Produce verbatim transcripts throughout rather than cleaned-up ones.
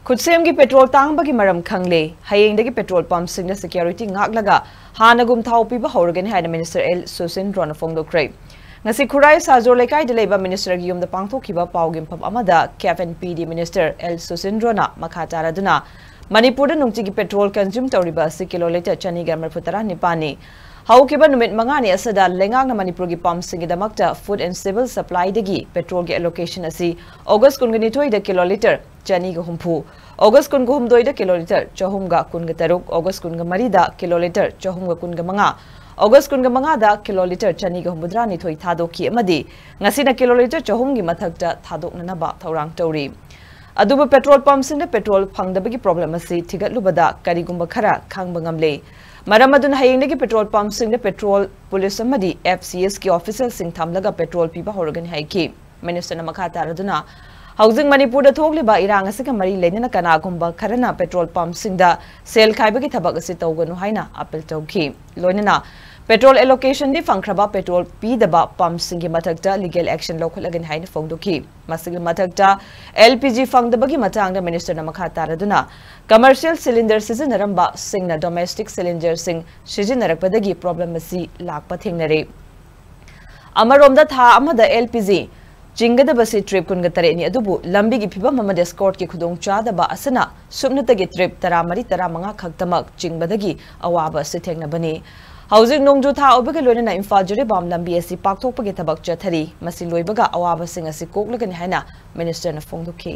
ꯈꯨꯠꯁꯦꯝꯒꯤ ꯄꯦꯇ꯭ꯔꯣꯜ ꯇꯥꯡꯕꯒꯤ ꯃꯔꯝ ꯈꯪꯂꯦ꯫ ꯍꯌꯦꯡꯗꯒꯤ ꯄꯦꯇ꯭ꯔꯣꯜ ꯄꯝꯁꯤꯡꯗ ꯁꯦꯀ꯭ꯌꯨꯔꯤꯇꯤ ꯉꯥꯛꯂꯒ ꯍꯥꯟꯅꯒꯨꯝ ꯊꯥꯎ ꯄꯤꯕ ꯍꯧꯔꯒꯅꯤ ꯍꯥꯏꯅ ꯃꯤꯅꯤꯁꯇꯔ ꯑꯦꯜ ꯁꯨꯁꯤꯟꯗ꯭ꯔꯣꯅ ꯐꯣꯡꯗꯣꯛꯈ꯭ꯔꯦ꯫ ꯉꯁꯤ ꯈꯨꯔꯥꯏ ꯁꯥꯖꯣꯔ ꯂꯩꯀꯥꯏꯗ ꯂꯩꯕ ꯃꯤꯅꯤꯁꯇꯔꯒꯤ ꯌꯨꯝꯗ ꯄꯥꯡꯊꯣꯛꯈꯤꯕ ꯄꯥꯎꯒꯤ ꯃꯐꯝ ꯑꯃꯗ ꯀꯦꯞ ꯑꯦꯟ ꯄꯤ ꯗꯤ ꯃꯤꯅꯤꯁꯇꯔ ꯑꯦꯜ ꯁꯨꯁꯤꯟꯗ꯭ꯔꯣꯅ ꯃꯈꯥ ꯇꯥꯔꯗꯨꯅ ꯃꯅꯤꯄꯨꯔꯗ ꯅꯨꯡꯇꯤꯒꯤ ꯄꯦꯇ꯭ꯔꯣꯜ ꯀꯟꯖ꯭ꯌꯨꯝ ꯇꯧꯔꯤꯕ ꯑꯁꯤ ꯀꯤꯂꯣ ꯂꯤꯇꯔ ꯆꯅꯤꯒ ꯃꯔꯤꯐꯨ ꯇꯔꯥ ꯅꯤꯄꯥꯟꯅꯤ꯫ ꯍꯧꯈꯤꯕ ꯅꯨꯃꯤꯠ ꯃꯉꯥꯅꯤ ꯑꯁꯤꯗ ꯂꯩꯉꯥꯛꯅ ꯃꯅꯤꯄꯨꯔꯒꯤ ꯄꯝꯁꯤꯡꯒꯤꯗꯃꯛꯇ ꯐꯨꯗ ꯑꯦꯟ ꯁꯤꯚꯤꯜ ꯁꯄ꯭ꯂꯥꯏꯗꯒꯤ ꯄꯦꯇ꯭ꯔꯣꯜꯒꯤ ꯑꯦꯂꯣꯀꯦꯁꯟ ꯑꯁꯤ ꯑꯣꯒꯁ ꯀꯨꯟꯒ ꯅꯤꯊꯣꯏꯗ ꯀꯤꯂꯣ ꯂꯤꯇꯔ ꯆꯅꯤꯒ ꯍꯨꯝꯐꯨ, ꯑꯣꯒꯁ ꯀꯨꯟꯒ ꯍꯨꯝꯗꯣꯏꯗ ꯀꯤꯂꯣ ꯂꯤꯇꯔ ꯆꯍꯨꯝꯒ ꯀꯨꯟꯒ ꯇꯔꯨꯛ, ꯑꯣꯒꯁ ꯀꯨꯟꯒ ꯃꯔꯤꯗ ꯀꯤꯂꯣ ꯂꯤꯇꯔ ꯆꯍꯨꯝꯒ ꯀꯨꯟꯒ ꯃꯉꯥ, ꯑꯣꯒꯁ ꯀꯨꯟꯒ ꯃꯉꯥꯗ ꯀꯤꯂꯣ ꯂꯤꯇꯔ ꯆꯅꯤꯒ ꯍꯨꯝꯐꯨꯇꯔꯥ ꯅꯤꯊꯣꯏ ꯊꯥꯗꯣꯛꯈꯤ ꯑꯃꯗꯤ ꯉꯁꯤꯅ ꯀꯤꯂꯣ ꯂꯤꯇꯔ ꯆꯍꯨꯝꯒꯤ ꯃꯊꯛꯇ ꯊꯥꯗꯣꯛꯅꯅꯕ ꯊꯧꯔꯥꯡ ꯇꯧꯔꯤ꯫ ꯑꯗꯨꯕꯨ ꯄꯦꯇ꯭ꯔꯣꯜ ꯄꯝꯁꯤꯡꯗ ꯄꯦꯇ꯭ꯔꯣꯜ ꯐꯪꯗꯕꯒꯤ ꯄ꯭ꯔꯣꯕ꯭ꯂꯦꯝ ꯑꯁꯤ ꯊꯤꯒꯠꯂꯨꯕꯗ ꯀꯔꯤꯒꯨꯝꯕ ꯈꯔ ꯈꯪꯕ ꯉꯝꯂꯦ꯫ ꯃꯔꯝ ꯑꯗꯨꯅ ꯍꯌꯦꯡꯗꯒꯤ ꯄꯦꯇ꯭ꯔꯣꯜ ꯄꯝꯁꯤꯡꯗ ꯄꯦꯇ꯭ꯔꯣꯜ ꯄꯨꯂꯤꯁ ꯑꯃꯗꯤ ꯑꯦꯐ ꯁꯤ ꯑꯦꯁꯀꯤ ꯑꯣꯐꯤꯁꯔꯁꯤꯡ ꯊꯝꯂꯒ ꯄꯦꯇ꯭ꯔꯣꯜ ꯄꯤꯕ ꯍꯧꯔꯒꯅꯤ ꯍꯥꯏꯈꯤ꯫ ꯃꯤꯅꯤꯁꯇꯔꯅ ꯃꯈꯥ ꯇꯥꯔꯗꯨꯅ, ꯍꯧꯖꯤꯛ ꯃꯅꯤꯄꯨꯔꯗ ꯊꯣꯛꯂꯤꯕ ꯏꯔꯥꯡ ꯑꯁꯤꯒ ꯃꯔꯤ ꯂꯩꯅꯅ ꯀꯅꯥꯒꯨꯝꯕ ꯈꯔꯅ ꯄꯦꯇ꯭ꯔꯣꯜ ꯄꯝꯁꯤꯡꯗ ꯁꯦꯜ ꯈꯥꯏꯕꯒꯤ ꯊꯕꯛ ꯑꯁꯤ ꯇꯧꯒꯅꯨ ꯍꯥꯏꯅ ꯑꯄꯤꯜ ꯇꯧꯈꯤ꯫ ꯂꯣꯏꯅꯅ ꯄꯦꯇ꯭ꯔꯣꯜ ꯑꯦꯂꯣꯀꯦꯁꯟꯗꯤ ꯐꯪꯈ꯭ꯔꯕ ꯄꯦꯇ꯭ꯔꯣꯜ ꯄꯤꯗꯕ ꯄꯝꯁꯤꯡꯒꯤ ꯃꯊꯛꯇ ꯂꯤꯒꯦꯜ ꯑꯦꯛꯁꯟ ꯂꯧꯈꯠꯂꯒꯅꯤ ꯍꯥꯏꯅ ꯐꯣꯡꯗꯣꯛꯈꯤ꯫ ꯃꯁꯤꯒꯤ ꯃꯊꯛꯇ ꯑꯦꯜ ꯄꯤ ꯖꯤ ꯐꯪꯗꯕꯒꯤ ꯃꯇꯥꯡꯗ ꯃꯤꯅꯤꯁꯇꯔꯅ ꯃꯈꯥ ꯇꯥꯔꯗꯨꯅ, ꯀꯃꯔꯁꯤꯌꯦꯜ ꯁꯤꯂꯤꯟꯗꯔ ꯁꯤꯖꯤꯟꯅꯔꯝꯕꯁꯤꯡꯅ ꯗꯣꯃꯦꯁꯇꯤꯛ ꯁꯤꯂꯤꯟꯗꯔꯁꯤꯡ ꯁꯤꯖꯤꯟꯅꯔꯛꯄꯗꯒꯤ ꯄ꯭ꯔꯣꯕ꯭ꯂꯦꯝ ꯑꯁꯤ ꯂꯥꯛꯄ ꯊꯦꯡꯅꯔꯦ꯫ ꯑꯃꯔꯣꯝꯗ ꯊꯥ ꯑꯃꯗ ꯑꯦꯜ ꯄꯤ ꯖꯤ ꯆꯤꯡꯒꯗꯕꯁꯤ ꯇ꯭ꯔꯤꯞ ꯀꯨꯟꯒ ꯇꯔꯦꯠꯅꯤ, ꯑꯗꯨꯕꯨ ꯂꯝꯕꯤꯒꯤ ꯐꯤꯕꯝ ꯑꯃꯗꯤ ꯁ꯭ꯀꯣꯔꯠꯀꯤ ꯈꯨꯗꯣꯡꯆꯥꯗꯕ ꯑꯁꯤꯅ ꯁꯨꯞꯅꯇꯒꯤ ꯇ꯭ꯔꯤꯞ ꯇꯔꯥꯃꯔꯤ ꯇꯔꯥꯃꯉꯥ ꯈꯛꯇꯃꯛ ꯆꯤꯡꯕꯗꯒꯤ ꯑꯋꯥꯕ ꯑꯁꯤ ꯊꯦꯡꯅꯕꯅꯤ꯫ ꯍꯧꯖꯤꯛ ꯅꯣꯡꯖꯨ ꯊꯥ ꯑꯣꯏꯕꯒ ꯂꯣꯏꯅꯅ ꯏꯝꯐꯥꯜ ꯖꯤꯔꯤꯕꯥꯝ ꯂꯝꯕꯤ ꯑꯁꯤ ꯄꯥꯛꯊꯣꯛꯄꯒꯤ ꯊꯕꯛ ꯆꯠꯊꯔꯤ꯫ ꯃꯁꯤ ꯂꯣꯏꯕꯒ ꯑꯋꯥꯕꯁꯤꯡ ꯑꯁꯤ ꯀꯣꯛꯂꯒꯅꯤ ꯍꯥꯏꯅ ꯃꯤꯅꯤꯁꯇꯔꯅ ꯐꯣꯡꯗꯣꯛꯈꯤ꯫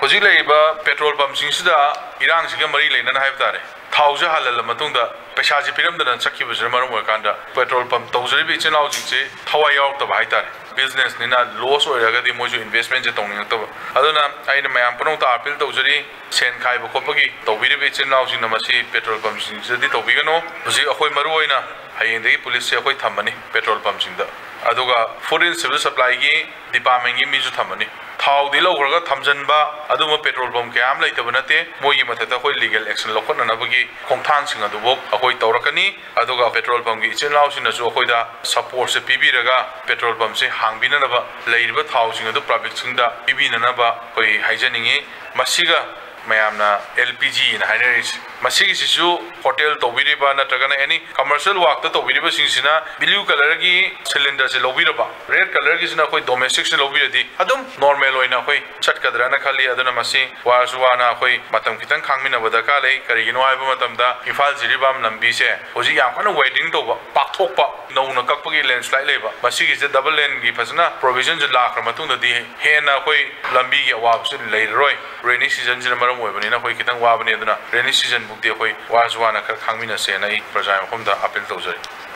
ꯍꯧꯖꯤꯛ ꯂꯩꯔꯤꯕ ꯄꯦꯇ꯭ꯔꯣꯜ ꯄꯝꯁꯤꯡꯁꯤꯗ ꯏꯔꯥꯡꯁꯤꯒ ꯃꯔꯤ ꯂꯩꯅꯅ ꯍꯥꯏꯕ ꯇꯥꯔꯦ, ꯊꯥꯎꯁꯦ ꯍꯥꯜꯍꯜꯂ ꯃꯇꯨꯡꯗ ꯄꯩꯁꯥꯁꯦ ꯄꯤꯔꯝꯗꯅ ꯆꯠꯈꯤꯕꯁꯤꯅ ꯃꯔꯝ ꯑꯣꯏꯔꯀꯥꯟꯗ ꯄꯦꯇ꯭ꯔꯣꯜ ꯄꯝ ꯇꯧꯖꯔꯤꯕ ꯏꯆꯤꯜ ꯏꯅꯥꯎꯁꯤꯡꯁꯦ ꯊꯋꯥꯏ ꯌꯥꯎꯔꯛꯇꯕ ꯍꯥꯏ ꯇꯥꯔꯦ꯫ ꯕꯤꯖꯤꯅꯦꯁꯅꯤꯅ ꯂꯣꯁ ꯑꯣꯏꯔꯒꯗꯤ ꯃꯣꯏꯁꯨ ꯏꯟꯚꯦꯁꯃꯦꯟꯁꯦ ꯇꯧꯅꯤꯡꯉꯛꯇꯕ꯫ ꯑꯗꯨꯅ ꯑꯩꯅ ꯃꯌꯥꯝ ꯄꯨꯝꯅꯃꯛꯇ ꯑꯥꯄꯤꯜ ꯇꯧꯖꯔꯤ, ꯁꯦꯟ ꯈꯥꯏꯕ ꯈꯣꯠꯄꯒꯤ ꯇꯧꯕꯤꯔꯤꯕ ꯏꯆꯤꯜ ꯏꯅꯥꯎꯁꯤꯡꯅ ꯃꯁꯤ ꯄꯦꯇ꯭ꯔꯣꯜ ꯄꯝꯁꯤꯡꯁꯤꯗꯗꯤ ꯇꯧꯕꯤꯒꯅꯨ꯫ ꯍꯧꯖꯤꯛ ꯑꯩꯈꯣꯏ ꯃꯔꯨ ꯑꯣꯏꯅ ꯍꯌꯦꯡꯗꯒꯤ ꯄꯨꯂꯤꯁꯁꯦ ꯑꯩꯈꯣꯏ ꯊꯝꯃꯅꯤ ꯄꯦꯇ꯭ꯔꯣꯜ ꯄꯝꯁꯤꯡꯗ, ꯑꯗꯨꯒ ꯐꯨꯗ ꯑꯦꯟ ꯁꯤꯚꯤꯜ ꯁꯄ꯭ꯂꯥꯏꯒꯤ ꯗꯤꯄꯥꯔꯠꯃꯦꯟꯒꯤ ꯃꯤꯁꯨ ꯊꯝꯃꯅꯤ꯫ ꯊꯥꯎꯗꯤ ꯂꯧꯈ꯭ꯔꯒ ꯊꯝꯖꯤꯟꯕ, ꯑꯗꯨꯒꯨꯝꯕ petrol pump ꯀꯌꯥ ꯑꯃ ꯂꯩꯇꯕ ꯅꯠꯇꯦ꯫ ꯃꯣꯏꯒꯤ ꯃꯊꯛꯇ ꯑꯩꯈꯣꯏ legal action ꯂꯧꯈꯠꯅꯅꯕꯒꯤ ꯈꯣꯡꯊꯥꯡꯁꯤꯡ ꯑꯗꯨꯕꯨ ꯑꯩꯈꯣꯏ ꯇꯧꯔꯛꯀꯅꯤ꯫ ꯑꯗꯨꯒ petrol pumpꯀꯤ ꯏꯆꯤꯜ ꯏꯅꯥꯎꯁꯤꯡꯅꯁꯨ ꯑꯩꯈꯣꯏꯗ supportꯁꯦ ꯄꯤꯕꯤꯔꯒ petrol pumpꯁꯦ ꯍꯥꯡꯕꯤꯅꯅꯕ, ꯂꯩꯔꯤꯕ ꯊꯥꯎꯁꯤꯡ ꯑꯗꯨ publicꯁꯤꯡꯗ ꯄꯤꯕꯤꯅꯅꯕ ꯑꯩꯈꯣꯏ ꯍꯥꯏꯖꯅꯤꯡꯉꯤ꯫ ꯃꯁꯤꯒ ꯃꯌꯥꯝꯅ LPGꯅ ꯍꯥꯏꯅꯔꯤꯁꯦ, ꯃꯁꯤꯒꯤꯁꯤꯁꯨ hotel ꯇꯧꯕꯤꯔꯤꯕ ꯅꯠꯇ꯭ꯔꯒꯅ any commercial workꯇ ꯇꯧꯕꯤꯔꯤꯕꯁꯤꯡꯁꯤꯅ blue colourꯒꯤ cylinderꯁꯦ ꯂꯧꯕꯤꯔꯕ, red colourꯒꯤꯁꯤꯅ ꯑꯩꯈꯣꯏ domesticꯁꯦ ꯂꯧꯕꯤꯔꯗꯤ ꯑꯗꯨꯝ normal ꯑꯣꯏꯅ ꯑꯩꯈꯣꯏ ꯆꯠꯀꯗ꯭ꯔꯅ ꯈꯜꯂꯤ꯫ ꯑꯗꯨꯅ ꯃꯁꯤ ꯋꯥꯔꯁꯨ ꯋꯥꯅ ꯑꯩꯈꯣꯏ ꯃꯇꯝ ꯈꯤꯇꯪ ꯈꯥꯡꯃꯤꯟꯅꯕ ꯗꯔꯀꯥꯔ ꯂꯩ꯫ ꯀꯔꯤꯒꯤꯅꯣ ꯍꯥꯏꯕ ꯃꯇꯝꯗ ꯏꯝꯐꯥꯜ ꯖꯤꯔꯤꯕꯥꯝ ꯂꯝꯕꯤꯁꯦ ꯍꯧꯖꯤꯛ ꯌꯥꯝ ꯀꯟꯅ widening ꯇꯧꯕ, ꯄꯥꯛꯊꯣꯛꯄ, ꯅꯧꯅ ꯀꯛꯄꯒꯤ landslide ꯂꯩꯕ, ꯃꯁꯤꯒꯤꯁꯦ double laneꯒꯤ ꯐꯖꯅ provisionꯁꯦ ꯂꯥꯛꯈ꯭ꯔ ꯃꯇꯨꯡꯗꯗꯤ ꯍꯦꯟꯅ ꯑꯩꯈꯣꯏ ꯂꯝꯕꯤꯒꯤ ꯑꯋꯥꯕꯁꯨ ꯂꯩꯔꯔꯣꯏ꯫ Rainy seasonꯁꯤꯅ ꯃꯔꯝ ꯑꯣꯏꯕꯅꯤꯅ ꯑꯩꯈꯣꯏ ꯈꯤꯇꯪ ꯋꯥꯕꯅꯤ꯫ ꯑꯗꯨꯅ rainy seasonꯐꯥꯎꯗꯤ ꯑꯩꯈꯣꯏ ꯋꯥꯔꯁꯨ ꯋꯥꯅ ꯈꯔ ꯈꯥꯡꯃꯤꯟꯅꯁꯦꯅ ꯑꯩ ꯄ꯭ꯔꯖꯥ ꯃꯐꯝꯗ appeal ꯇꯧꯖꯔꯤ꯫